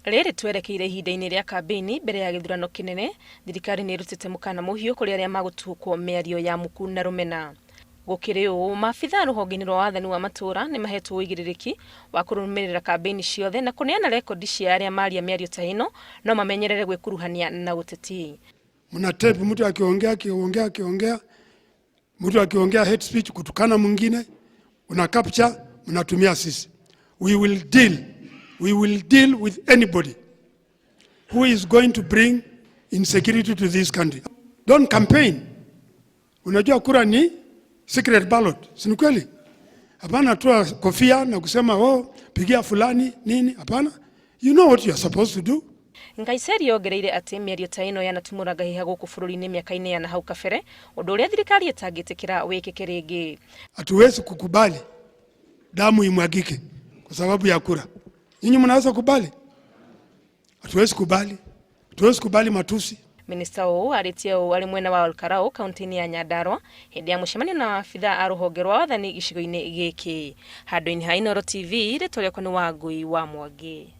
Rĩrĩ twerekeire ihinda-inĩ rĩa kambĩini mbere ya gĩthurano kĩnene, thirikari nĩ ĩrutĩte mũkana mũhiũ kũrĩ arĩa magũtukwo mĩario ya muku na rũmena. Gũkĩrĩ ũũ, maabithaa rũhonge-inĩ rwa wathani wa matũũra nĩ mahetwo ũigĩrĩrĩki wa kũrũmĩrĩra kambĩini ciothe na kũneana rekondi cia arĩa maria mĩario ta ĩno no mamenyerere gwĩkuruhania na ũteti. Mna tape mtu akiongea akiongea akiongea, mtu akiongea hate speech kutukana mwingine, una capture, mnatumia sisi. We will deal with anybody who is going to bring insecurity to this country. Don't campaign. Unajua kura ni secret ballot, si ni kweli? Hapana toa kofia na kusema, "Oh, pigia fulani," nini? Hapana. You know what you are supposed to do. Nkaiseri yongereire atĩ mĩario ta ĩno yanatumũra ngahĩha gũkũ bũrũri-inĩ mĩaka-inĩ ya nahau kabere, ũndũ ũrĩa thirikari ĩtangĩtĩkĩra wĩkĩke rĩngĩ. Hatuwezi kukubali damu imwagike kwa sababu ya kura. Nyinyi mnaweza kubali? Hatuwezi kubali. Hatuwezi kubali matusi. Minista ũũ arĩtie ũũ arĩ mwena wa Olkarau kaunti-inĩ ya Nyandarua hĩndĩ ya mũcemanio na maabithaa a rũhonge rwa wathani gĩcigo-inĩ gĩkĩ. Handũ-inĩ ha Inooro TV, rĩtwa rĩakwa nĩ Wangui wa Mwangi.